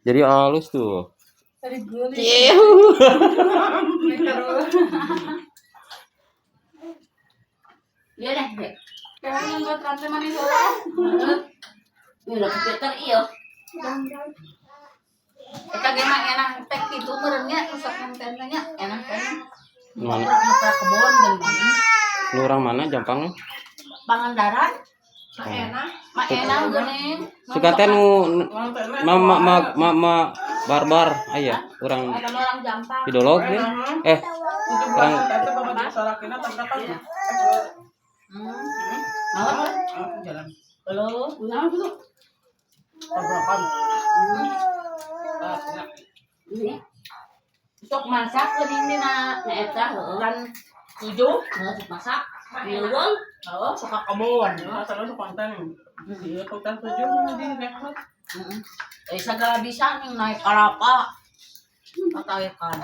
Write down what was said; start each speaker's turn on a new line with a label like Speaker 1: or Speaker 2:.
Speaker 1: Jadi halus tuh.
Speaker 2: Tadi geulis.
Speaker 1: Iya.
Speaker 2: Terus.
Speaker 3: Iya deh. Dek.
Speaker 2: Kayaknya membuat rantai manis heula.
Speaker 3: Ini udah kepeter iya.
Speaker 2: Eta ge mah enak teh kitu meureun nya resep kontennya enak kan.
Speaker 1: Mana?
Speaker 3: Ngeprak kebon geuning.
Speaker 1: Lu orang mana Jampangnya?
Speaker 3: Pangandaran.
Speaker 2: Mah enak geuning.
Speaker 1: Suka teh nu mama ma ma ma barbar aya orang
Speaker 3: Ada orang Jampang.
Speaker 1: Pidolog nih. Eh, orang
Speaker 3: Mau? Halo, kenapa tuh? Ini. Sok masak geuning dina na eta heueuh.
Speaker 2: Bulan 7
Speaker 3: Heueuh sok masak. Leuweung.
Speaker 2: Oh, suka kebon. Heeh. Eh segala bisa nih naik kalapa. Katakan.